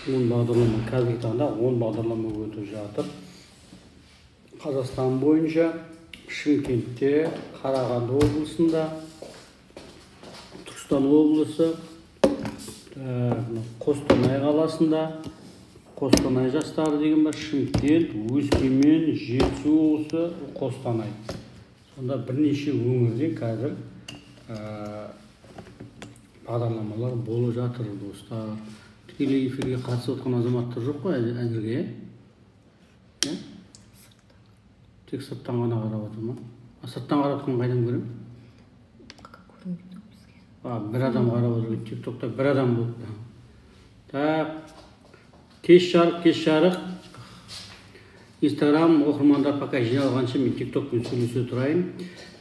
10 бағдарлама, қазіргі таңда 10 бағдарлама өтіп жатыр. Қазақстан бойынша Шымкентте, Қарағанды облысында, Түркістан облысы, Қостанай қаласында, Қостанай жастары деген бар, Шымкент, Өскемен, Жетісу облысы, Қостанай. Сонда бірнеше өңірде қазір бағдарламалар болып жатыр, достар. Тікелей эфирге қатысып отқан азаматтар жоқ қой әзірге, иә? Тек сырттан ғана қарап отыр ма? Сырттан қарап отқан қайдан көремін? Көрінбейді бізге. Бір адам қарап отыр, TikTokта бір адам болды. Так, кеш жарық, кеш жарық. Инстаграм оқырмандар пока жиналғанша мен TikTokпен сөйлесе тұрайын.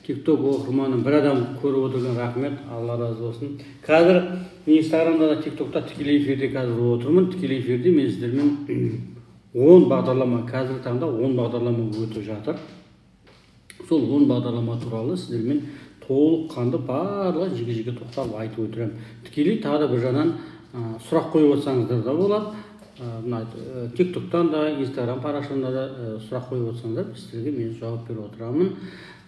TikTok оқырманын бір адам көріп отырған, рахмет, Алла разы болсын. Қазір мен Инстаграмда да TikTokта тікелей эфирде қазір отырмын. Тікелей эфирде мен сіздермен 10 бағдарлама, қазіргі таңда 10 бағдарлама өтіп жатыр. Сол 10 бағдарлама туралы сіздермен толыққанды барлығы жеке-жеке тоқталып айтып өтіремін. Тікелей тағы да бір жағынан сұрақ қойып отырсаңыздар да болады. Мына TikToктан да, Инстаграм парақшамда да сұрақ қойып отырсаңыздар, сіздерге мен жауап беріп отырамын.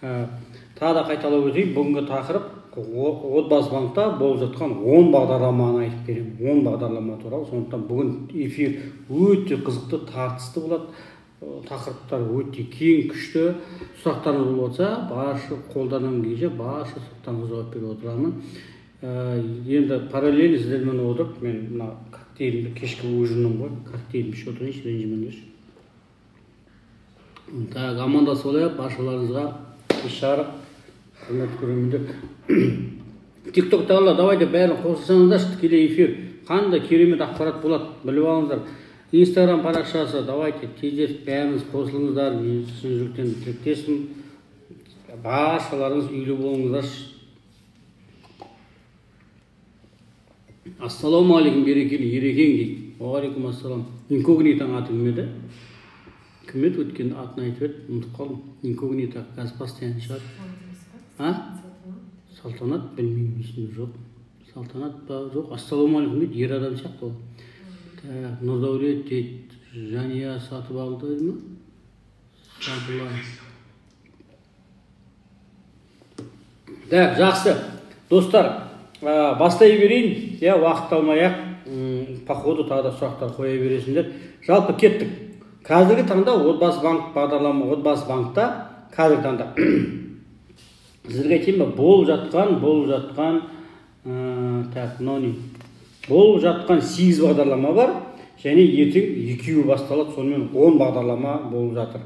Тағы да қайталап өтейін, бүгінгі тақырып Отбасы банкта болып жатқан 10 бағдарламаны айтып беремін. 10 бағдарлама туралы. Сондықтан бүгін эфир өте қызықты, тартысты болады. Тақырыптар өте кең, күшті. Сұрақтарыңыз болып отырса, барша қолдарынан келгенше барша сұрақтарыңызға жауап беріп отырамын. Енді параллель сіздермен отырып, мен мына коктейлімді, кешкі ужиным ғой, коктейлімді ішіп отырайыншы, ренжімеңдерші. Так, амандасып алайық, баршаларыңызға кеш жарық, құрметті көрермендер. TikToктағылар, давайте бәрін қосылсаңыздаршы, тікелей эфир қандай керемет ақпарат болады, біліп алыңыздар. Инстаграм парақшасы, давайте тездетіп бәріңіз қосылыңыздар, мен шын жүректен тілектеспін. Баршаларыңыз үйлі болыңыздаршы. Ассалаумағалейкум, берекелі ерекең дейді. Уағалейкум ассалам. Инкогнитоның аты кім еді? Кім еді? Өткенде атын айтып еді, ұмытып қалдым. Инкогнито қазір постоянно шығады. А? Салтанат, білмеймін, есімде жоқ. Салтанат па? Жоқ. Ассалаумағалейкум дейді, ер адам сияқты ол. Так, Нұрдәулет дейді, Жания сатып алды ма? Сабылай. Так, жақсы. Достар, бастай берейін, иә, уақыт алмай-ақ, по ходу тағы да сұрақтар қоя бересіңдер. Жалпы кеттік. Қазіргі таңда Отбасы банк бағдарлама, Отбасы банкта қазіргі таңда сіздерге айтайын ба, болып жатқан, так, мынау не? Болып жатқан 8 бағдарлама бар, және ертең екеуі басталады, сонымен 10 бағдарлама болып жатыр.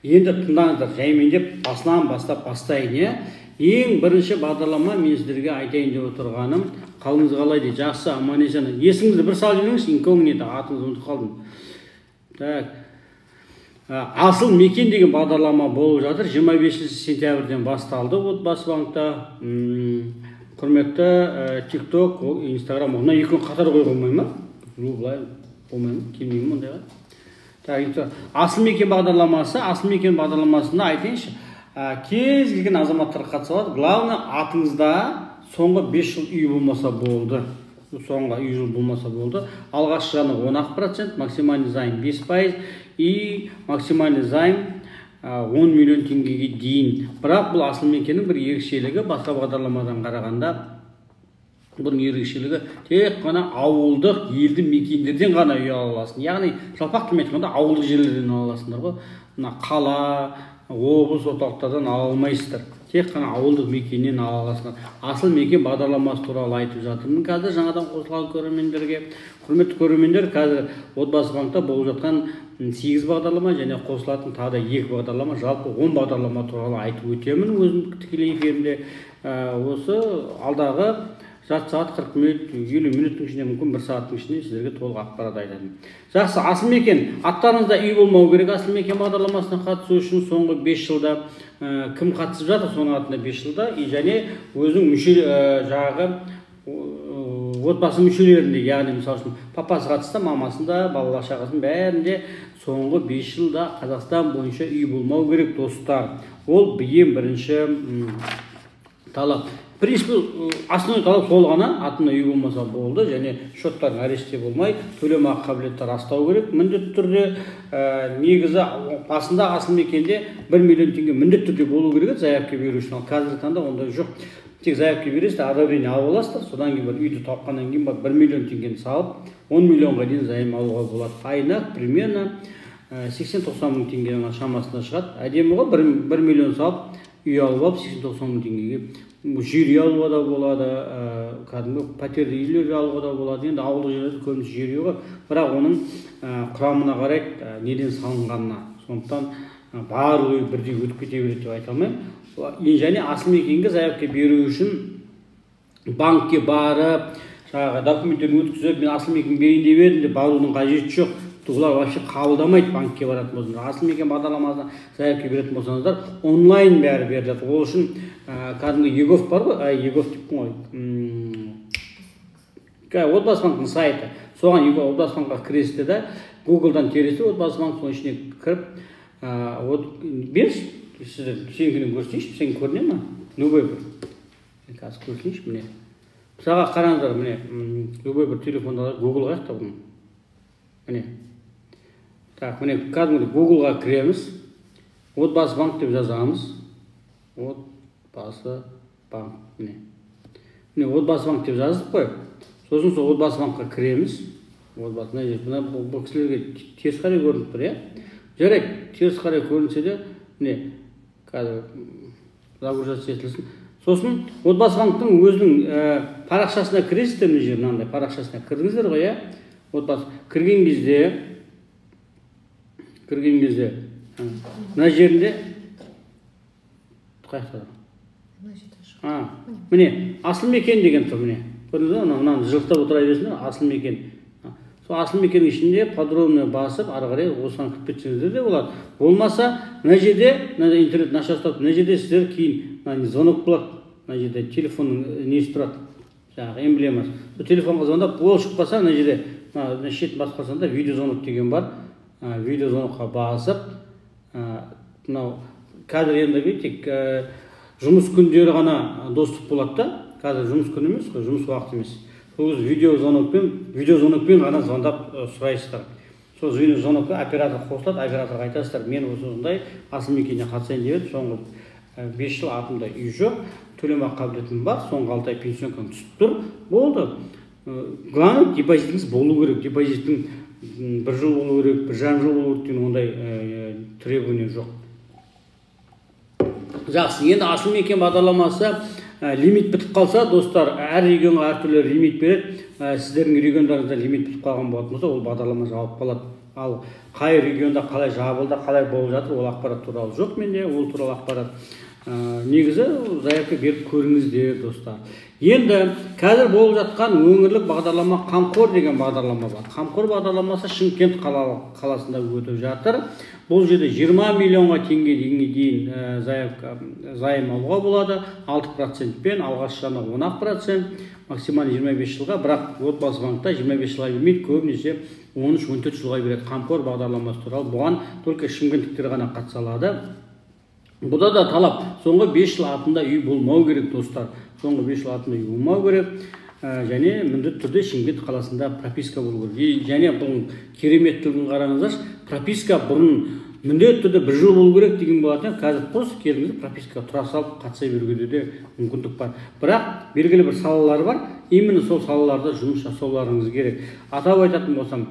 Енді тыңдаңыздар, жаймендеп басынан бастап бастайын, иә. Ең бірінші бағдарлама мен сіздерге айтайын деп отырғаным, қалыңыз қалай дейді, жақсы, аман есен. Есіңізді бір салып жіберіңізші, инкогнито, атыңызды ұмытып қалдым. Так. Асыл мекен деген бағдарлама болып жатыр. 25 сентябрьден басталды Отбасы банкта. Құрметті TikTok, Instagram, мына екеуін қатар қоюға болмай ма? Былай болмай ма? Келмей ме ондайға? Так, Асыл мекен бағдарламасы, Асыл мекен бағдарламасында айтайыншы, кез келген азаматтар қатыса алады. Главное, атыңызда соңғы 5 жыл үй болмаса болды. Соңғы үй жыл болмаса болды. Алғашқы жаны 16%, максимальный займ 5% и максимальный займ 10 миллион теңгеге дейін. Бірақ бұл Асыл мекеннің бір ерекшелігі, басқа бағдарламадан қарағанда бұның ерекшелігі тек қана ауылдық елді мекендерден ғана үй ала аласың. Яғни жалпақ тілмен айтқанда ауылдық жерлерден ала аласыңдар ғой. Мына қала, облыс орталықтардан ала алмайсыздар. Тек қана ауылдық мекеннен ала аласыңдар. Асыл мекен бағдарламасы туралы айтып жатырмын қазір жаңадан қосылған көрермендерге. Құрметті көрермендер, қазір Отбасы банкта болып жатқан 8 бағдарлама және қосылатын тағы да 2 бағдарлама, жалпы 10 бағдарлама туралы айтып өтемін өзім тікелей эфирімде. Осы алдағы жарты сағат 40 минут, 50 минуттың ішінде, мүмкін бір сағаттың ішінде сіздерге толық ақпарат айтамын. Жақсы, Асыл мекен, аттарыңызда үй болмау керек. Асыл мекен бағдарламасына қатысу үшін соңғы 5 жылда кім қатысып жатыр, соның атында 5 жылда, и және өзінің мүше, жаңағы отбасы мүшелерінде, яғни мысалы үшін папасы қатысса, мамасында, балалар шағасының бәрінде соңғы 5 жылда Қазақстан бойынша үй болмау керек, достар. Ол ең бірінші талап. В принципе, основной талап сол ғана: атында үй болмаса болды және счеттардың аресте болмай, төлемақы қабілетті растау керек міндетті түрде. Негізі басында Асыл мекенде 1 миллион теңге міндетті түрде болу керек еді заявка беру үшін. Ал қазіргі таңда ондай жоқ. Тек заявка бересіздер, одобрение алып аласыздар, содан кейін барып, үйді тапқаннан кейін барып, 1 миллион теңгені салып, 10 миллионға дейін займ алуға болады. Айына примерно 80-90 мың теңгенің шамасында шығады. Әдемі ғой, 1 миллион салып, үй алып алып, 80-90 мың теңгеге жер үй алуға да болады, кәдімгі пәтерлі үйлер алуға да болады. Енді ауылдық жерлерде көбінесе жер үй ғой, бірақ оның құрамына қарайды, неден салынғанына. Сондықтан барлық үй бірдей өтіп кете береді деп айта алмаймын. Және Асыл мекенге заявка беру үшін банкке барып, жаңағы документтерін өткізіп, мен Асыл мекен берейін деп едім деп барудың қажеті жоқ. Олар вообще қабылдамайды. Банкке баратын болсаңыздар, Асыл мекен бағдарламасына заявка беретін болсаңыздар, онлайн бәрі беріледі. Ол үшін кәдімгі eGov бар ғой, eGov деппін ғой, Отбасы банктің сайты. Соған, Отбасы банкқа кіресіздер да, Гуглдан тересіздер Отбасы банк, соның ішіне кіріп, вот, берші, сіздер, сенікінен көрсетейінші. Сен көріне ма любой бір? Мен қазір көрсетейінші. Міне, мысалға, қараңыздар, міне, любой бір телефонда Гугл қаяқта бұның? Міне, так, міне, кәдімгі Гуглға кіреміз, Отбасы банк деп жазамыз. Отбасы банк, міне, міне, Отбасы банк деп жаздық қой. Сосын сол Отбасы банкқа кіреміз. Отбасы, мына жерде, мына бұл кісілерге теріс қарай көрініп тұр, иә. Жарайды, теріс қарай көрінсе де, міне, қазір загружаться етілсін. Сосын Отбасы банктың өзінің парақшасына кіресіздер. Мына жерде мынандай парақшасына кірдіңіздер ғой, иә. Отбасы кірген кезде мына жерінде, қай жақта? Мына жерде шығып. А, міне, Асыл мекен деген тұр, міне, көрдіңіз ба? Мынаны жылтып отыра берсін. Асыл мекен. Сол Асыл мекеннің ішінде подробно басып, ары қарай осыған кіріп кетсеңіздер де болады. Болмаса мына жерде, мына интернет нашар ұстап, мына жерде сіздер кейін мына звонок болады, мына жерде телефонның несі тұрады, жаңағы эмблемасы. Сол телефонға звондап, ол шығып қалса, мына жерде мына шетін басып қалсаң да, видеозвонок деген бар. Видеозвонокқа басып, мынау қазір енді тек жұмыс күндері ғана доступ болады да, қазір жұмыс күні емес қой, жұмыс уақыты емес. Сол кезде видеозвонокпен ғана звондап сұрайсыздар. Сол видеозвонокқа оператор қосылады. Операторға айтасыздар: мен осы осындай Асыл мекеніне қатысайын деп едім, соңғы 5 жыл атымда үй жоқ, төлемақы қабілетім бар, соңғы 6 ай пенсионкам түсіп тұр. Болды. Главное, депозитіңіз болу керек. Депозиттің бір жыл болу керек, 1,5 жыл болу керек деген ондай требование жоқ. Жақсы, енді Асыл мекен бағдарламасы лимит бітіп қалса, достар, әр регионға әртүрлі лимит береді. Сіздердің региондарыңызда лимит бітіп қалған болатын болса, ол бағдарлама жабылып қалады. Ал қай регионда қалай жабылды, қалай болып жатыр, ол ақпарат туралы жоқ менде, ол туралы ақпарат. Негізі заявка беріп көріңіздер, достар. Енді қазір болып жатқан өңірлік бағдарлама, Қамқор деген бағдарлама бар. Қамқор бағдарламасы Шымкент қаласында өтіп жатыр. Бұл жерде 20 миллионға теңге дейін заявка, займ алуға болады 6%-пен, алғашқы жарна 10%, максимально 25 жылға. Бірақ Отбасы банкта 25 жылға бермейді, көбінесе 13-14 жылға береді. Қамқор бағдарламасы туралы, бұған только шымкенттіктер ғана қатыса алады. Бұда да талап: соңғы 5 жыл атында үй болмау керек, достар, соңғы 5 жыл атында үй болмау керек және міндетті түрде Шымкент қаласында прописка болу керек. И және бұл кереметтілігін қараңыздаршы: прописка бұрын міндетті түрде бір жыл болу керек деген болатын еді, қазір просто келдіңіз, пропискаға тұра салып, қатыса беруге де мүмкіндік бар. Бірақ белгілі бір салалар бар, именно сол салаларда жұмыс жасауларыңыз керек. Атап айтатын болсам,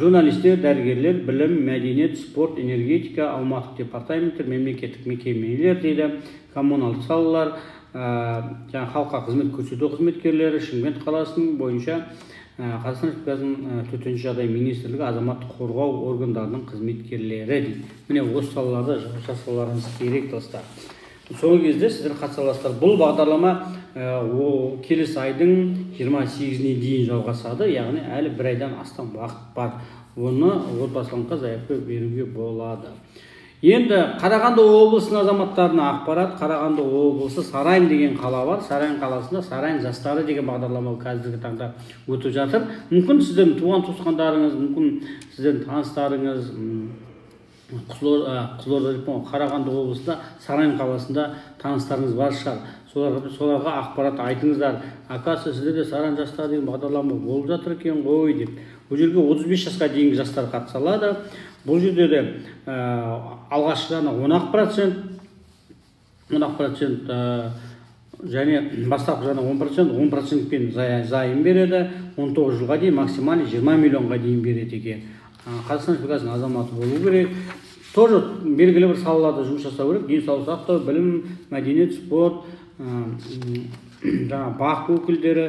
журналистер, дәрігерлер, білім, мәдениет, спорт, энергетика, аумақтық департаменттер, мемлекеттік мекемелер дейді, коммуналдық салалар, жаңағы халыққа қызмет көрсету қызметкерлері, Шымкент қаласының бойынша Қазақстан Республикасының төтенше жағдай министрлігі, азаматтық қорғау органдарының қызметкерлері дейді. Міне, осы салаларда жұмыс жасауларыңыз керек, достар. Сол кезде сіздер қатыса аласыздар. Бұл бағдарлама о келесі айдың 28-іне дейін жалғасады, яғни әлі бір айдан астам уақыт бар. Оны Отбасы банкқа заявка беруге болады. Енді Қарағанды облысының азаматтарына ақпарат. Қарағанды облысы, Сарань деген қала бар. Сарань қаласында «Сарань жастары» деген бағдарлама қазіргі таңда өтіп жатыр. Мүмкін, сіздердің туған туысқандарыңыз, мүмкін, сіздердің таныстарыңыз Қызылорда деп, Қарағанды облысында, Сарань қаласында таныстарыңыз бар шығар. Соларға ақпарат айтыңыздар. Оказывается, сіздерде «Саран жастар» деген бағдарлама болып жатыр екен ғой деп. Бұл жерге 35 жасқа дейінгі жастар қатыса алады. Бұл жерде де алғашқы ғана 10%, 10% және бастапқы жағынан 10%, 10%-пен займ береді. 19 жылға дейін, максимально 20 миллионға дейін береді екен. Қазақстан Республикасының азаматы болу керек. Тоже белгілі бір салаларда жұмыс жасау керек: денсаулық сақтау, білім, мәдениет, спорт, жаңағы БАҚ өкілдері,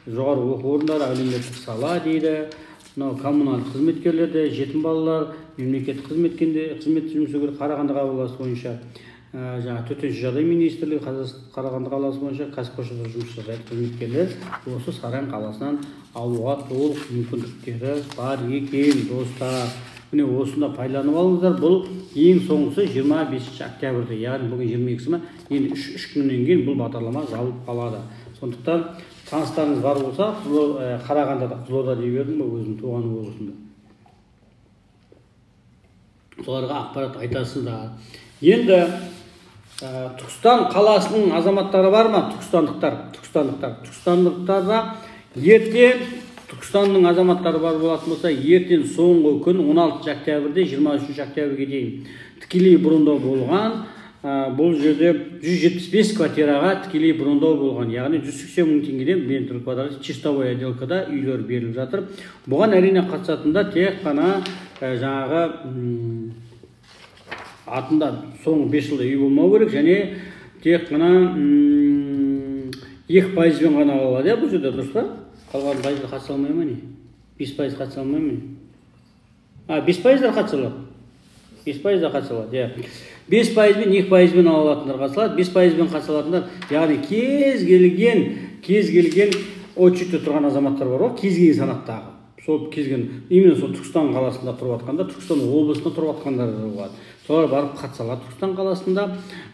жоғары оқу орындары, әлеуметтік сала дейді, мынау коммуналдық қызметкерлер, жетім балалар, мемлекеттік қызметкенде қызмет жұмыс істеу керек. Қарағанды қаласы бойынша жаңағы Төтенше жағдай министрлігі, Қарағанды қаласы бойынша Қазпоштада жұмыс жасайтын қызметкерлер осы Саран қаласынан алуға толық мүмкіндіктері бар екен. Достар, міне, осында пайдаланып алыңыздар. Бұл ең соңғысы 25 октябрьде, яғни бүгін 22-сі ма, енді үш күннен кейін бұл бағдарлама жабылып қалады. Сондықтан таныстарыңыз бар болса, Қарағандыда, Қызылорда дей бердім ғой, өзімнің туған облысымда, соларға ақпарат айтасыздар. Енді Түркістан қаласының азаматтары бар ма? Түркістандықтар, түркістандықтар, түркістандықтарда ертең, Түркістанның азаматтары бар болатын болса, ертең соңғы күн, 16 октябрьде 23 октябрьге дейін тікелей брондау болған. Бұл жерде 175 квартираға тікелей брондау болған, яғни 180 мың теңгеден метр квадрат чистовой отделкада үйлер беріліп жатыр. Бұған, әрине, қатысатындар тек қана жаңағы атында соңғы 5 жылда үй болмау керек және тек қана 2%-бен ғана ала алады, иә, бұл жерде, дұрыс па? Қалған пайызға қатыса алмай ма, не, 5% қатыса алмай ма? А, 5%-дар қатыса алады, 5%-дар қатыса алады, иә. 5%-бен, 2%-бен ала алатындар қатыса алады. 5%-бен қатыса алатындар, яғни кез келген очередьте тұрған азаматтар бар ғой, кез келген санаттағы, сол кез келген, именно сол Түркістан қаласында тұрып жатқандар, Түркістан облысында тұрып жатқандар да болады, солар барып қатыса алады. Түркістан қаласында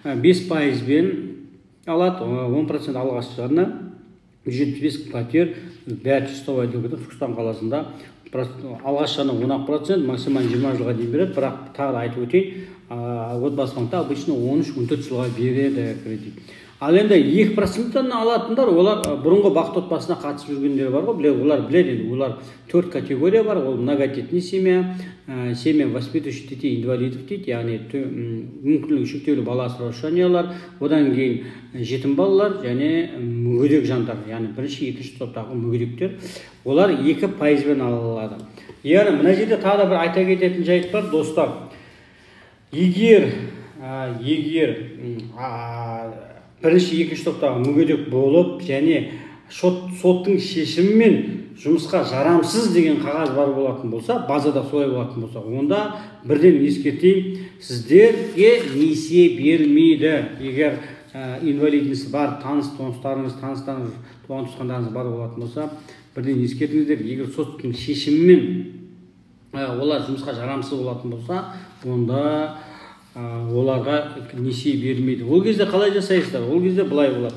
5%-бен алады, 10% алғашқы жағына, 175 пәтер, бәрі чистовой отделкада. Түркістан қаласында алғашқы жағынан 10%, максимально 20 жылға дейін береді. Бірақ тағы да айтып өтейін, Отбасы банкта обычно 13-14 жылға береді кредит. Ал енді 2%-тен алатындар, олар бұрынғы «Бақытты отбасына» қатысып жүргендер бар ғой, біле, олар біледі. Енді олар төрт категория бар: ол многодетный семья, семья, воспитывающих детей инвалидов дейді, яғни мүмкіндігі шектеулі бала асыраушы жанұялар, одан кейін жетім балалар және мүгедек жандар, яғни бірінші, екінші топтағы мүгедектер, олар 2%-бен ала алады. Яғни мына жерде тағы да бір айта кететін жайт бар, достар: егер бірінші, екінші топтағы мүгедек болып және соттың шешімімен жұмысқа жарамсыз деген қағаз бар болатын болса, базада солай болатын болса, онда бірден ескертейін, сіздерге несие берілмейді. Егер инвалидность бар таныс туыстарыңыз, таныстарыңыз, туған туысқандарыңыз бар болатын болса, бірден ескертіңіздер: егер соттың шешімімен олар жұмысқа жарамсыз болатын болса, онда оларға несие берілмейді. Ол кезде қалай жасайсыздар? Ол кезде былай болады: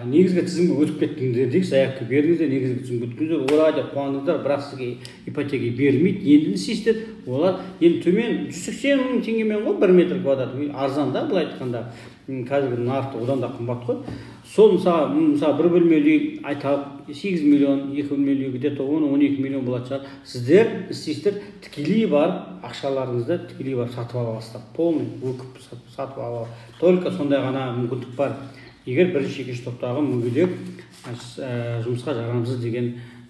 негізгі тізімге өтіп кеттіңіздер дейік, заявка бердіңіздер, негізгі тізімге өттіңіздер, ура деп қуандыңыздар, бірақ сізге ипотека берілмейді. Енді не істейсіздер? Олар енді төмен, 180 000 теңгемен ғой 1 метр квадрат үй, арзан да былай айтқанда. Қазіргі нарықта одан да қымбат қой. Сол мысалы, бір бөлмелі үй, айталық, 8 миллион, екі бөлмелі үй где-то 10-12 миллион болатын шығар. Сіздер не істейсіздер? Тікелей барып, ақшаларыңызды тікелей барып сатып ала аласыздар, полный өкіп сатып ала, только сондай ғана мүмкіндік бар, егер бірінші, екінші топтағы мүгедек, жұмысқа жарамсыз деген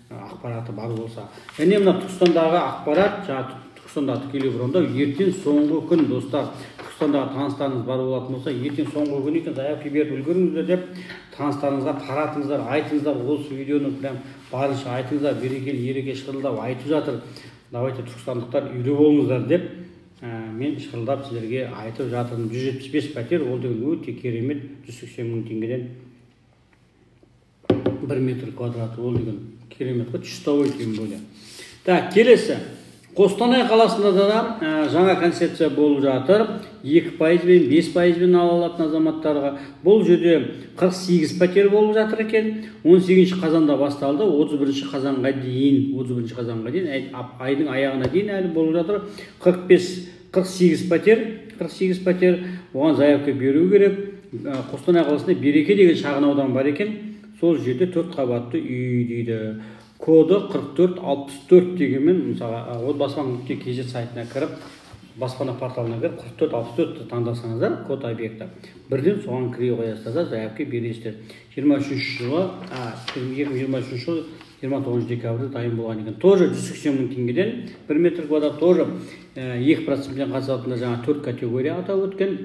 ақпараты бар болса. Және мына Түркістандағы ақпарат, жаңағы Түркістандағы тікелей брондау ертең соңғы күн. Достар, Түркістандағы таныстарыңыз бар болатын болса, ертең соңғы күн екен, заявка беріп үлгеріңіздер деп таныстарыңызға таратыңыздар, айтыңыздар. Осы видеоны прям барынша айтыңыздар. Берекелі Ереке шырылдап айтып жатыр, давайте, түркістандықтар, үйде болыңыздар деп мен шырылдап сіздерге айтып жатырмын. 175 пәтер, ол деген өте керемет. 180 000 теңгеден 1 метр квадраты, ол деген керемет қой, чистовой тем более. Так, келесі Қостанай қаласында да жаңа концепция болып жатыр, 2%-бен, 5%-бен ала алатын азаматтарға. Бұл жерде 48 пәтер болып жатыр екен. 18 қазанда басталды, 31 қазанға дейін, 31 қазанға дейін, айдың аяғына дейін әлі болып жатыр. 45, 48 пәтер, 48 пәтер, оған заявка беру керек. Қостанай қаласында Береке деген шағын аудан бар екен, сол жерде 4 қабатты үй дейді. Коды 4464 дегенмен, мысалға, отбасыбанк.kz сайтына кіріп, баспана порталына кіріп, 4464-ті таңдасаңыздар, код объекті, бірден соған кіре қоясыздар да, заявка бересіздер. 23 жылы, 2023 жылы 29 декабрьде дайын болған екен. Тоже 180 мың теңгеден 1 метр квадрат, тоже 2%-пен қатысатындар, жаңа 4 категория атап өткен.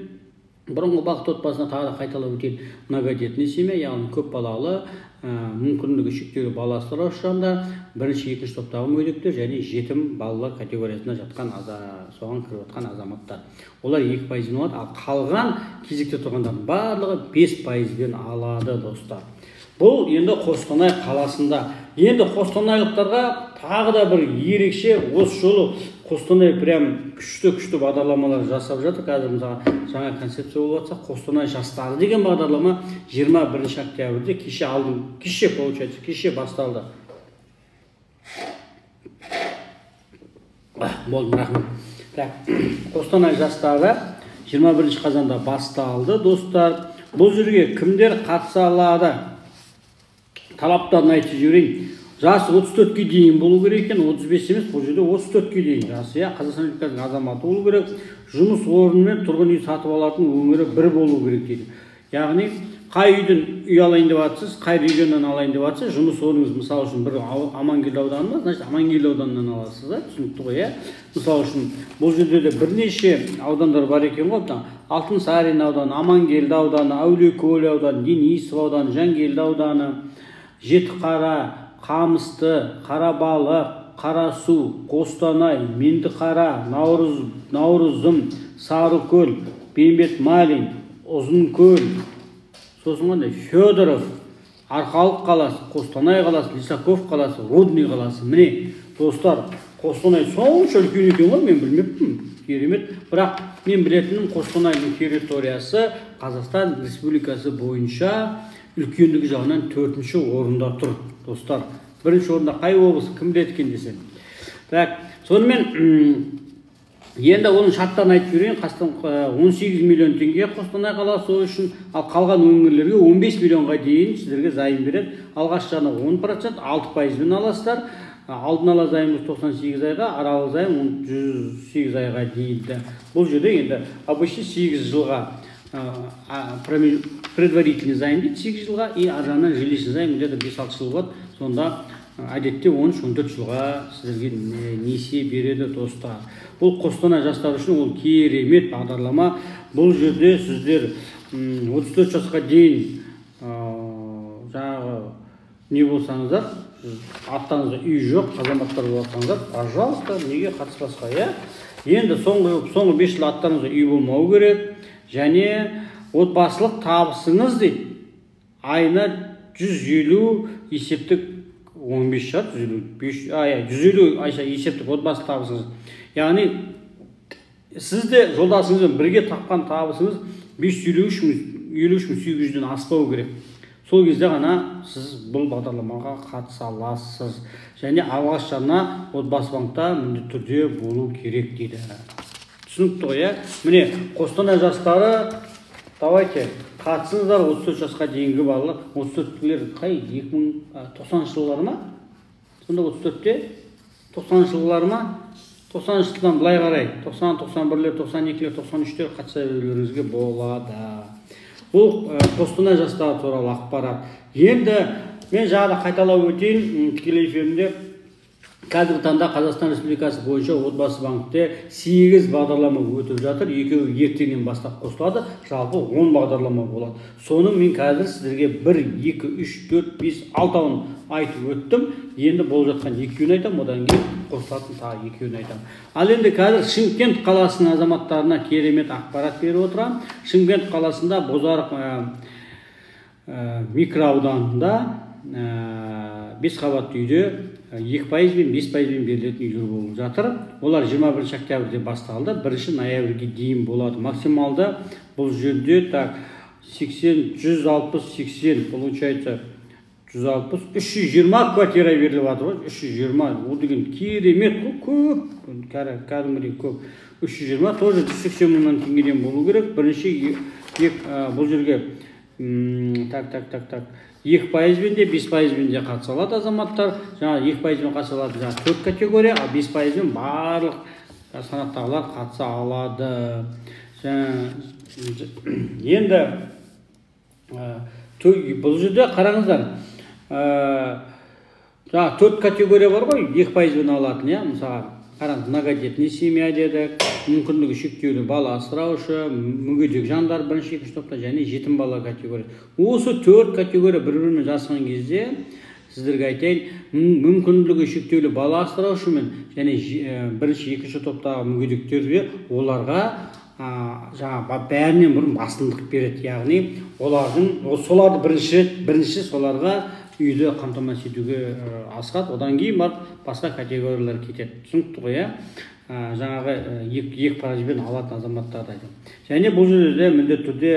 Бұрынғы бақытты отбасына тағы да қайталап өтейін, многодетный семья, яғни көп балалы, мүмкіндігі шектеулі бала асыраушы жандар, бірінші, екінші топтағы мүгедектер және жетім балалар категориясына жатқан, соған кіріп жатқан азаматтар. Олар 2%-бен алады, ал қалған кезекте тұрғандардың барлығы 5%-бен алады, достар. Бұл енді Қостанай қаласында. Енді қостанайлықтарға тағы да бір ерекше, осы жолы Қостанай прям күшті-күшті бағдарламалар жасап жатыр. Қазір мысалға жаңа концепция болып жатса, Қостанай жастары деген бағдарлама 21 октябрьде кеше алдым, кеше получается, кеше басталды. Болды, рахмет. Так, Қостанай жастары 21 қазанда басталды, достар. Бұл жерге кімдер қатыса алады? Талаптарын айтып жіберейін. Жасы 34-ке дейін болу керек екен, 35 емес, бұл жерде 34-ке дейін жасы, иә, Қазақстан Республикасының азаматы болу керек. Жұмыс орны мен тұрғын үй сатып алатын өңірі бір болу керек дейді. Яғни қай үйден үй алайын деп жатсыз, қай регионнан алайын деп жатсыз, жұмыс орныңыз мысалы үшін бір Амангелді ауданы ма, значит Амангелді ауданынан аласыз, да, түсінікті ғой, иә. Мысалы үшін бұл жерде де бірнеше аудандар бар екен ғой, Алтынсарин ауданы, Амангелді ауданы, Әулиекөл ауданы, Денисов ауданы, Жангелді ауданы, Жетіқара, Қамысты, Қарабалық, Қарасу, Қостанай, Меңдіқара, Наурызым, Сарыкөл, Бейімбет Малин, Ұзынкөл, сосын қандай, Федоров, Арқалық қаласы, Қостанай қаласы, Лисаков қаласы, Рудный қаласы. Міне, достар, Қостанай сонша үлкен екен ғой, мен білмеппін, керемет. Бірақ мен білетінім, Қостанайдың территориясы Қазақстан Республикасы бойынша үлкендігі жағынан 4-ші орында тұр, достар. Бірінші орында қай облыс, кім біледі екен десем. Так, сонымен енді оның шарттарын айтып жіберейін. 18 миллион теңге Қостанай қаласы үшін, ал қалған өңірлерге 15 миллионға дейін сіздерге займ береді. Алғашқы жағына 10%, 6%-бен аласыздар. Алдын ала займымыз 98 айға, аралық займ 108 айға дейін. Бұл жерде енді обычно 8 жылға предварительный займ дейді, 8 жылға, и ар жағынан жилищный займ где-то 5-6 жыл болады. Сонда әдетте 13-14 жылға сіздерге несие береді, достар. Бұл Қостанай жастары үшін ол керемет бағдарлама. Бұл жерде сіздер 34 жасқа дейін жаңағы не болсаңыздар, аттарыңызда үй жоқ, азаматтар болсаңыздар, пожалуйста, неге қатыспасқа, иә? Енді соңғы 5 жыл аттарыңызда үй болмау керек. Және отбасылық табысыңыз дейді, айына 150 есептік 15 шығар, 150, 150 айша есептік отбасылық табысыңыз. Яғни сіз де жолдасыңызбен бірге тапқан табысыңыз 553 800-ден аспау керек. Сол кезде ғана сіз бұл бағдарламаға қатыса аласыз. Және алғаш жарна отбасы банкта міндетті түрде болу керек дейді. Түсінікті ғой, иә? Міне, Қостанай жастары, давайте қатысыңыздар. 34 жасқа дейінгі балалар, 34-лер қай, 2090 жылдары ма? Сонда 34-те 90 жылдары ма? 90 жылдан былай қарай, 90, 91-лер, 92-лер, 93-тер қатыса берулеріңізге болады. Бұл Қостанай жастары туралы ақпарат. Енді мен жаңа қайталап өтейін, тікелей эфирінде. Қазіргі таңда Қазақстан Республикасы бойынша отбасы банкте 8 бағдарлама өтіп жатыр. Екеуі ертеңнен бастап қосылады. Жалпы 10 бағдарлама болады. Соны мен қазір сіздерге 1, 2, 3, 4, 5, 6-ауын айтып өттім. Енді болып жатқан екеуін айтамын, одан кейін қосылатын тағы екеуін айтамын. Ал енді қазір Шымкент қаласының азаматтарына керемет ақпарат беріп отырамын. Шымкент қаласында Бозарық микроауданында 5 қабатты үйде 2%-бен 5%-бен берілетін үйлер болып жатыр. Олар 21 октябрьде басталды, 1 ноябрьге дейін болады. Максималды бұл жерде так 80, 160, 80, получается 160, 320 квартира беріліп жатыр ғой. 320, ол деген керемет қой, көп, кәдімгідей көп. 320 тоже 180 мыңнан теңгеден болу керек. Бірінші бұл жерге так, так, так, так, 2%-бен де, 5%-бен де қатыса алады азаматтар. Жаңа 2%-бен қатыса алатын жаңа төрт категория, ал 5%-бен барлық санаттағылар қатыса алады. Енді бұл жерде қараңыздар, жаңа төрт категория бар ғой 2%-бен алатын, иә. Мысалға қараңыз, многодетный семья дедік, мүмкіндігі шектеулі бала асыраушы, мүгедек жандар бірінші, екінші топта және жетім бала категория. Осы төрт категория бір бірімен жарысқан кезде, сіздерге айтайын, мүмкіндігі шектеулі бала асыраушы мен және бірінші, екінші топтағы мүгедектерге, оларға жаңа бәрінен бұрын басымдық береді. Яғни олардың соларды бірінші соларға үйді қамтамасыз етуге асығады, одан кейін барып басқа категориялар кетеді. Түсінікті ғой, иә? Жаңағы 2%-бен алатын азаматтарды айтамын. Және бұл жерде міндетті түрде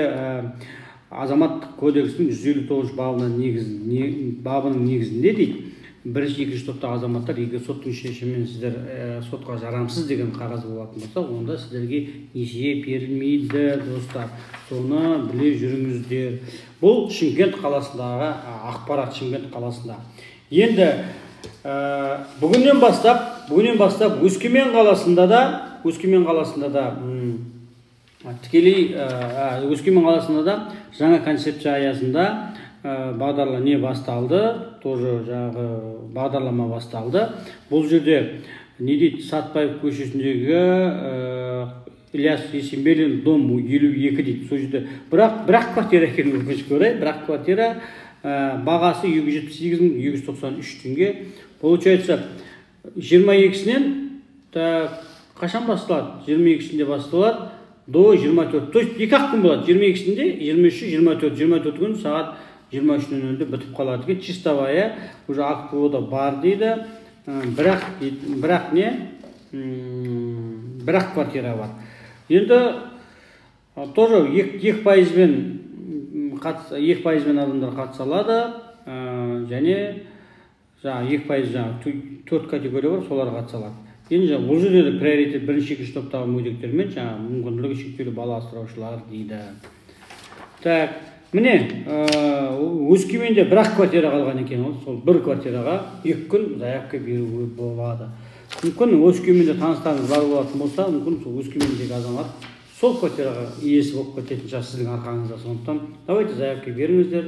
азаматтық кодекстің 159 бабының негізінде дейді, бірінші, екінші топтағы азаматтар, егер соттың шешімімен сіздер сотқа жарамсыз деген қағаз болатын болса, онда сіздерге несие берілмейді, достар, соны біле жүріңіздер. Бұл Шымкент қаласындағы ақпарат, Шымкент қаласында. Енді бүгіннен бастап Өскемен қаласында да тікелей Өскемен қаласында да жаңа концепция аясында бағдарлама не басталды, тоже жаңағы бағдарлама басталды. Бұл жерде не дейді? Сатпаев көшесіндегі Ілияс Есенберлин, дом 52 дейді. Сол жерде бірақ квартира екен, өкінішке орай, бірақ квартира. Бағасы 278 293 теңге. Получается, 22-сінен, так, қашан басталады? 22-сінде басталады, до 24, то есть 2-ақ күн болады: 22-сінде, 23-і, 24. 24 күні сағат 23:00-де бітіп қалады екен. Чистовая, уже акт да бар дейді. Бірақ не, бірақ квартира бар. Енді тоже 2%-бен адамдар қатыса алады және жаңағы 2%, жаңағы төрт категория бар, солар қатыса алады. Енді жаңа бұл жерде де приоритет бірінші, екінші топтағы мүгедектер мен жаңағы мүмкіндігі шектеулі бала асыраушылар дейді. Так, міне, Өскеменде бір-ақ квартира қалған екен ғой. Сол бір квартираға 2 күн заявка беруге болады. Мүмкін, Өскеменде таныстарыңыз бар болатын болса, мүмкін, сол Өскемендегі азамат сол квартираға иесі болып кететін шығар сіздің арқаңызда. Сондықтан давайте заявка беріңіздер,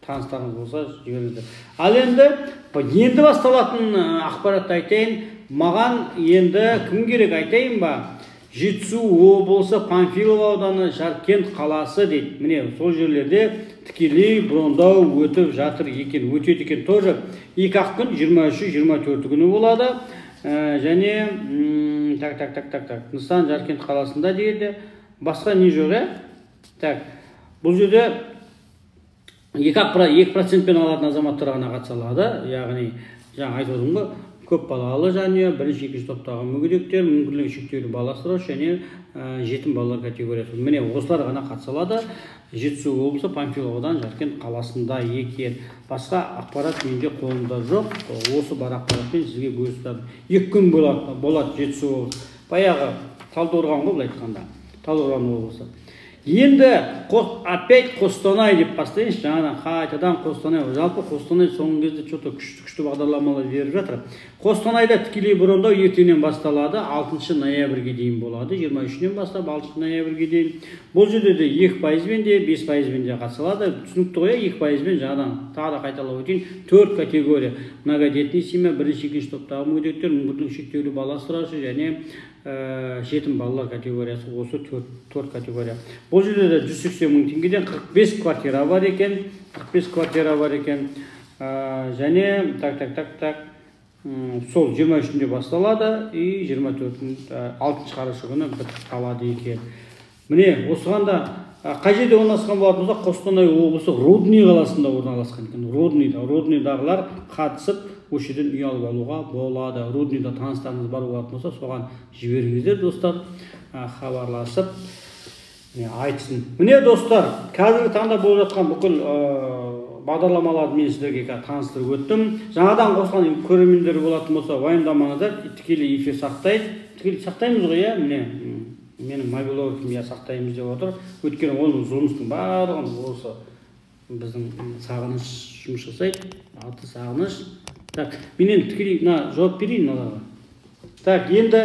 таныстарыңыз болса, жіберіңіздер. Ал енді басталатын ақпаратты айтайын. Маған енді кім керек, айтайын ба? Жетісу облысы, Панфилов ауданы, Жаркент қаласы дейді. Міне, сол жерлерде тікелей брондау өтіп жатыр екен, өтеді екен. Тоже 2-ақ күн, 23, 24 күні болады. Және так, так, так, так, так, нысан Жаркент қаласында дейді. Басқа не жоқ, иә. Так, бұл жерде 2%-пен алатын азаматтар ғана қатыса алады. Яғни жаңа айтып отырмын ғой, көп балалы жанұя, бірінші, екінші топтағы мүгедектер, мүмкіндігі шектеулі бала асыраушы және жетім балалар категориясы. Міне, осылар ғана қатыса алады. Жетісу облысы, Панфилов ауданы, Жаркент қаласында екен. Басқа ақпарат менде қолымда жоқ, осы бар ақпаратпен сізге бөлісіп 2 күн болады. Жетісу облысы баяғы Талдықорған ғой, былай айтқанда, Талдықорған облысы. Енді опять Қостанай деп бастайыншы жаңадан, қайтадан Қостанай. Жалпы Қостанай соңғы кезде че-то күшті күшті бағдарламалар беріп жатыр. Қостанайда тікелей брондау ертеңнен басталады, 6 ноябрьге дейін болады, 23-інен бастап 6 ноябрьге дейін. Бұл жерде де 2%-бен де, 5%-бен де қатыса алады. Түсінікті ғой, иә? 2%-бен, жаңадан тағы да қайталап өтейін, төрт категория: многодетный семья, бірінші, екінші топтағы мүгедектер, мүмкіндігі шектеулі бала асыраушы және жетім балалар категориясы. Осы төрт категория. Бұл жерде де 180 000 теңгеден 45 квартира бар екен, 45 квартира бар екен. Және так, так, так, так, сол 23-інде басталады и 24, 6 қараша күні бітіп қалады екен. Міне, осыған да қай жерде орналасқан болатын болса, Қостанай облысы, Рудный қаласында орналасқан екен. Рудныйда. Рудныйдағылар қатысып, осы жерден үй алып алуға болады. Рудныйда таныстарыңыз бар болатын болса, соған жіберіңіздер, достар, хабарласып, міне, айтсын. Міне, достар, қазіргі таңда болып жатқан бүкіл Бағдарламаларды мен сіздерге қазір таныстырып өттім. Жаңадан қосылған көрермендер болатын болса, уайымдамаңыздар, тікелей эфир сақтайды. Тікелей сақтаймыз ғой, иә? Міне, менің мобилографым, иә, сақтаймыз деп отыр. Өйткені оның жұмыстың барлығын осы біздің Сағыныш жұмыс жасайды. Аты Сағыныш. Так, мен енді тікелей мына жауап берейін мыналарға. Так, енді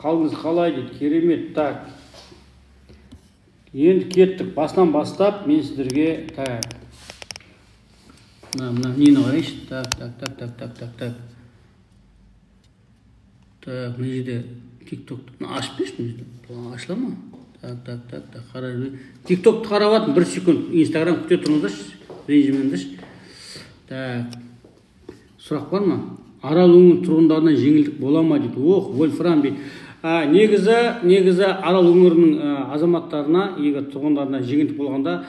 қалыңыз қалай дейді, керемет. Так, енді кеттік. Басынан бастап мен сіздерге, так, мына нені қарайыншы. Так, так, так, так, так, так, так, так, мына жерде Тик Ток ашып берші. Мына жерде ашыла ма? Так, так, так, так, қарай, Тик Токты қарап жатырмын. Бір секунд, Инстаграм, күте тұрыңыздаршы, ренжімеңдерші. Так, сұрақ бар ма? Арал өңірінің тұрғындарына жеңілдік бола ма дейді. Ох, Вольфрам дейді. Негізі Арал өңірінің азаматтарына, егер тұрғындарына жеңілдік болғанда,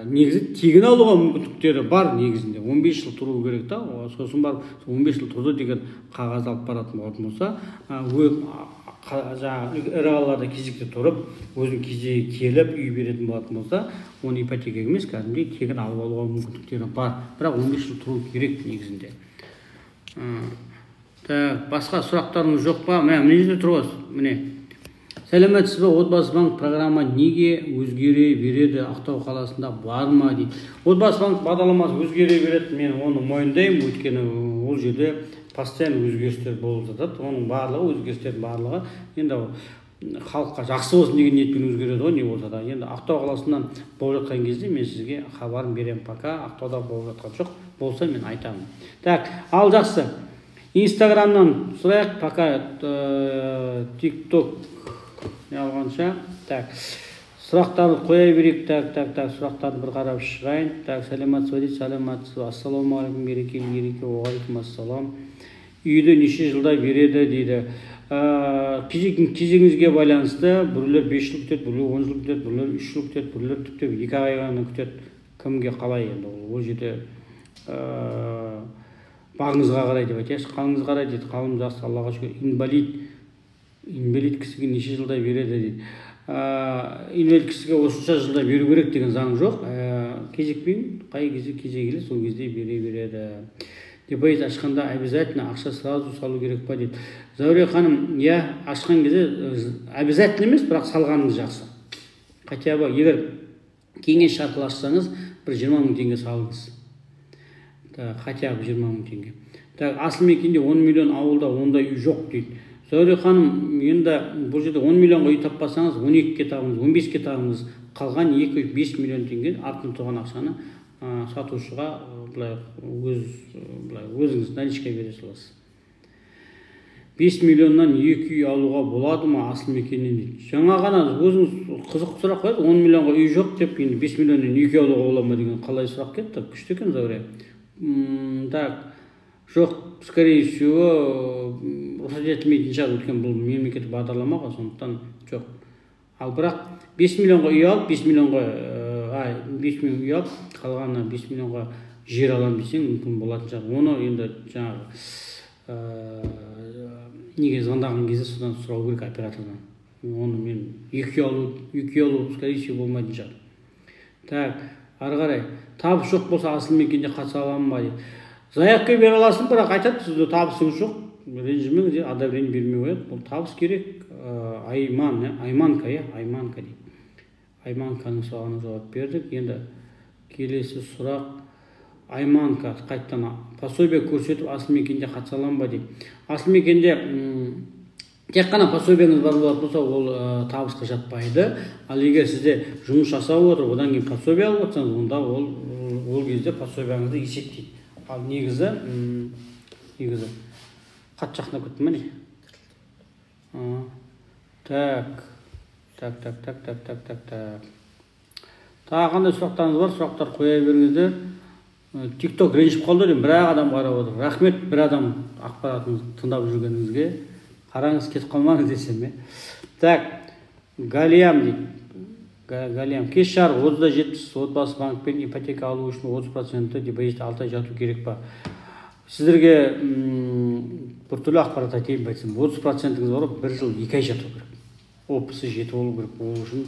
негізі тегін алуға мүмкіндіктері бар. Негізінде 15 жыл тұру керек та, сосын барып 15 жыл тұрды деген қағаз алып баратын болатын болса, жаңағы ірі қалаларда кезекте тұрып, өзінің кезегі келіп үй беретін болатын болса, оны ипотека емес, кәдімгідей тегін алып алуға мүмкіндіктері бар, бірақ 15 жыл тұру керек негізінде. Так, басқа сұрақтарыңыз жоқ па? Міне, мына жерде тұр ғой, міне. Сәлеметсіз бе, Отбасы банк программа неге өзгере береді, Ақтау қаласында бар ма дейді. Отбасы банк бағдарламасы өзгере береді, мен оны мойындаймын, өйткені ол жерде постоянно өзгерістер болып жатады. Оның барлығы, өзгерістердің барлығы енді халыққа жақсы болсын деген ниетпен өзгереді ғой, не болса да. Енді Ақтау қаласынан болып жатқан кезде мен сізге хабарын беремін. Пока Ақтауда болып жатқан жоқ, болса мен айтамын. Так, ал жақсы. Инстаграмнан сұрайық, пока Тик Ток не алғанша. Так, сұрақтарды қоя берейік. Так, так, так, сұрақтарды бір қарап шығайын. Так, сәлеметсіз бе дейді, сәлеметсіз бе, ассалаумағалейкум, берекелі ереке, уағалейкум ассалам. Үйді неше жылда береді дейді. Кезегіңізге байланысты біреулер 5 жыл күтеді, біреулер 10 жыл күтеді, біреулер 3 жыл күтеді, біреулер тіпті 2 ай ғана күтеді. Кімге қалай енді ол жерде бағыңызға қарай деп айтайықшы. Қалыңыз қарай дейді, қалым жақсы, Аллаға шүкір. Инвалид кісіге неше жылда береді дейді. Инвалид кісіге осынша жылда беру керек деген заң жоқ. Кезекпен қай кезде кезегі келеді, сол кезде бере береді. Депозит ашқанда обязательно ақша сразу салу керек па дейді. Зәуре ханым, иә, ашқан кезде обязательно емес, бірақ салғаныңыз жақсы. Хотя бы егер кеңес арқылы ашсаңыз, бір 20 мың теңге салыңыз. Так, хотя бы 20 мың теңге. Так, асыл мекенде 10 миллион, ауылда ондай үй жоқ дейді. Зәуре ханым, енді бұл жерде 10 миллионға үй таппасаңыз, 12-ге табыңыз, 15-ге табыңыз. Қалған 2-5 миллион теңге артында тұрған ақшаны сатушыға былай өз, былай өзіңіз наличка бере саласыз. 5 миллионнан 2 үй алуға болады ма асыл мекеннен дейді. Жаңа ғана өзіңіз қызық сұрақ қойдыңыз, 10 миллионға үй жоқ деп, енді 5 миллионнан 2 үй алуға бола ма деген қалай сұрақ кетті? Күшті екен, Зәуре. Так, жоқ, скорее всего, рұқсат етілмейтін шығар, өйткені бұл мемлекеттік бағдарлама ғой, сондықтан жоқ. Ал бірақ 5 миллионға үй алып, 5 миллионға, 5 миллион үй алып, қалғанына 5 миллионға жер аламын десең, мүмкін болатын шығар. Оны енді жаңағы неге звондаған кезде содан сұрау керек оператордан. Оны мен екі үй алу, скорее всего, болмайтын шығар. Так, ары қарай. Табыс жоқ болса асыл мекенде қатыса аламын ба дейді. Заявка бере аласың, бірақ айтады, сізде табысыңыз жоқ, ренжімеңіз, одобрение бермей қояды. Бұл табыс керек. Айман, Айманка, иә, Айманка дейді. Айманканың сұрағына жауап бердік. Енді келесі сұрақ. Айманка қайтадан пособие көрсетіп асыл мекенде қатыса аламын ба дейді. Асыл мекенде тек қана пособиеңіз бар болатын болса, ол табысқа жатпайды. Ал егер сізде жұмыс жасап отырып, одан кейін пособие алып отырсаңыз, онда ол кезде пособияңызды есептейді. Ал негізі қатты жақындап кеттім ба не? Так, так, так, так, так, так, так, так. Тағы қандай сұрақтарыңыз бар? Сұрақтар қоя беріңіздер. ТикТок ренжіп қалды деймін, бір-ақ адам қарап отыр. Рахмет, бір адам ақпаратыңызды тыңдап жүргеніңізге. Қараңыз, кетіп қалмаңыз десем, е. Так, Галиям дейді. Галиям, кеш жарық 30-70 Отбасы банкпен ипотека алу үшін 30% депозит 6 ай жату керек па? Сіздерге біртүрлі ақпарат айтайын ба десем, 30%-іңіз бар ғой, 1 жыл 2 ай жату керек. ОПС жетіп алу керек. Ол үшін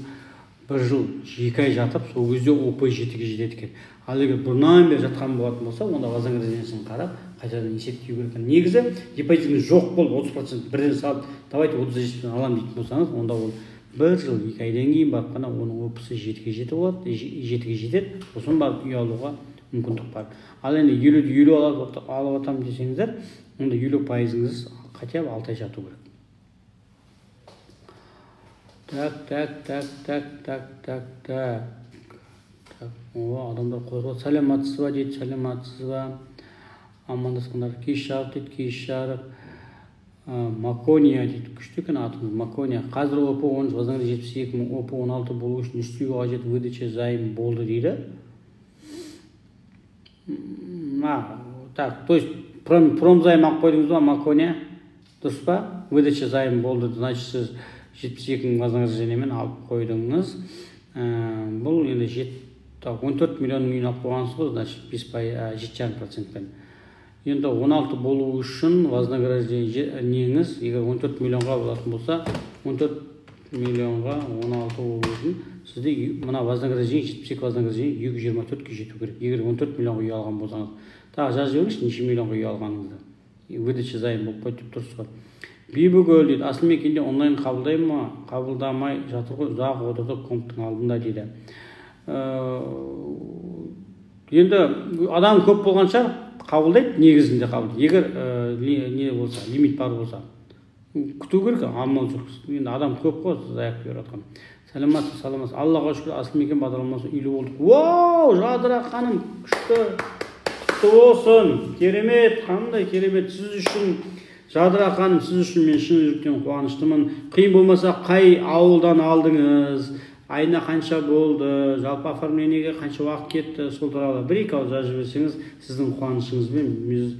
1 жыл 2 ай жатып, сол кезде ОП 7-ге жетеді екен. Ал егер бұрыннан бері жатқан болатын болса, онда вознаграждениесін қарап, қайтадан есептеу керек. Негізі депозитіңіз жоқ болып 30% бірден салып, давайте 37-пен аламын дейтін болсаңыз, онда ол 1 жыл 2 айдан кейін барып қана оның ОП-сы 7-ге жетіп болады, 7-ге жетеді, сосын барып үй алуға мүмкіндік бар. Ал енді 50-ді 50 алып атамын десеңіздер, онда 50%-ыңыз хотя бы 6 ай жату керек. Так, так, так, так, так, так, так. Так, о, адамдар қозғалады. Саламатсыз ба дейді, саламатсыз ба? Амандасқандар. Кеш жарық дейді, кеш жарық. Макония дейді, күшті екен атыңыз, Макония. Қазір ОП 13, вознаграждение 72 мың, ОП 16 болу үшін не істеуге қажет, выдача займ болды дейді. Так, то есть промзайм алып қойдыңыз ба, Макония? Дұрыс па? Выдача займ болды, значит, сіз 72 мың вознаграждениемен алып қойдыңыз. Бұл енді 14 миллионның үйін алып қойғансыз ғой, значит, 7,5%-пен. Енді 16 болу үшін вознаграждение неңіз, егер 14 миллионға болатын болса, 14 миллионға 16 болу үшін сізде мына вознаграждение, 72 вознаграждение 224-ке жету керек. Егер 14 миллионға үй алған болсаңыз, тағы жазып жіберіңізші, неше миллионға үй алғаныңызды. Выдача займ болып қойды деп тұрсыз ғой. Бибігүл дейді, Асыл мекенде онлайн қабылдай ма? Қабылдамай жатыр ғой, ұзақ отырды комптың алдында дейді. Енді адам көп болған шығар, қабылдайды, негізінде қабылдайды. Егер не болса, лимит бар болса, күту керек, амал жоқ. Енді адам көп қой, заявка беріп жатқан. Саламатсыз, саламатсыз. Аллаға шүкір, Асыл мекен бағдарламасы үйлі болдық. Вау, Жадыра ханым, күшті, құтты болсын, керемет, қандай керемет. Сіз үшін, Жадыра ханым, сіз үшін мен шын жүректен қуаныштымын. Қиын болмаса, қай ауылдан алдыңыз? Айына қанша болды, жалпы оформлениеге қанша уақыт кетті, сол туралы бір-екі ауыз жазып жіберсеңіз, сіздің қуанышыңызбен біз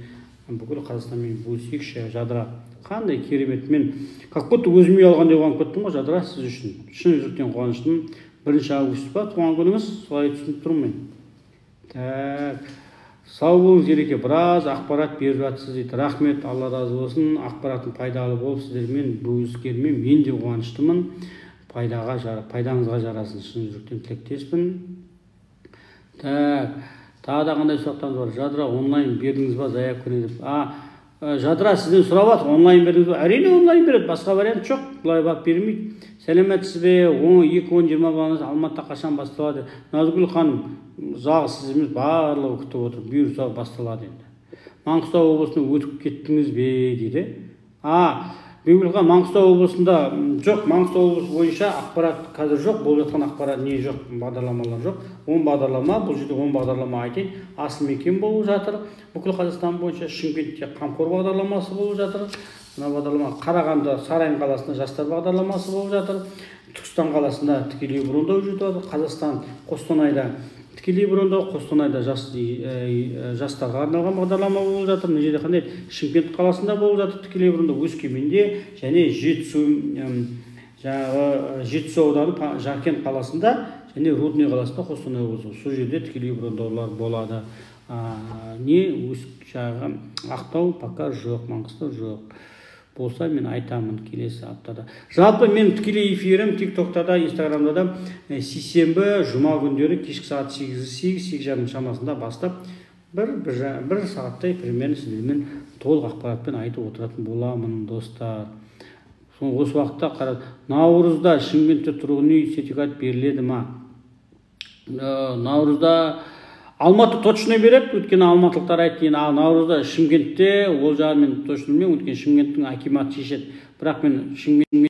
бүкіл Қазақстанмен бөлісейікші. Жадыра, қандай керемет, мен как будто өзім үй алғандай қуанып кеттім ғой, Жадыра, сіз үшін шын жүректен қуаныштымын. 1 август па туған күніңіз, солай түсініп тұрмын мен. Так, сау болыңыз, Ереке, біраз ақпарат беріп жатсыз дейді. Рахмет, Алла разы болсын, ақпаратым пайдалы болып сіздермен бөліскеніме мен де қуаныштымын. Пайдаңызға жарасын, шын жүректен тілектеспін. Так, тағы да қандай сұрақтарыңыз бар? Жадыра, онлайн бердіңіз ба заявканы деп? Жадыра, сізден сұрап жатыр, онлайн бердіңіз ба? Әрине онлайн береді, басқа вариант жоқ, былай барып бермейді. Сәлеметсіз бе? 10, 2, 10, 20 балаңыз Алматыда қашан басталады? Назгүл ханым, жалғыз сіз емес, барлығы күтіп отыр, бұйырса басталады енді. Маңғыстау облысына өтіп кеттіңіз бе дейді. Бибігүл ханым, Маңғыстау облысында жоқ, Маңғыстау облысы бойынша ақпарат қазір жоқ, болып жатқан ақпарат не жоқ, бағдарламалар жоқ. 10 бағдарлама, бұл жерде 10 бағдарлама айтайын. Асыл мекен болып жатыр, бүкіл Қазақстан бойынша. Шымкентте қамқор бағдарламасы болып жатыр. Мына бағдарлама Қарағанды, Сарайын қаласында жастар бағдарламасы болып жатыр. Түркістан қаласында тікелей брондау жүріп жатыр. Қазақстан Қостанайда тікелей брондау, Қостанайда жастарға арналған бағдарлама болып жатыр. Мына жерде қандай? Шымкент қаласында болып жатыр тікелей брондау, Өскеменде және Жетісу ауданы Жаркент қаласында және Рудный қаласында, Қостанай облысы. Сол жерде тікелей брондаулар болады. Ақтау пока жоқ, Маңғыстау жоқ. Болса мен айтамын келесі аптада. Жалпы мен тікелей эфирім TikTok'та да, Instagram'да да, сейсенбі, жұма күндері кешкі сағат сегіз, сегіз, сегіз жарым шамасында бастап бір сағаттай примерно сіздермен толық ақпаратпен айтып отыратын боламын, достар. Осы уақытта қара, наурызда Шымкентте тұрғын үй сертификат беріледі ма? Наурызда Алматы точно береді, өйткені алматылықтар айтты, енді, наурызда Шымкентте ол жағын мен точно білмеймін, өйткені Шымкенттің акиматы шешеді. Бірақ мен Шымкент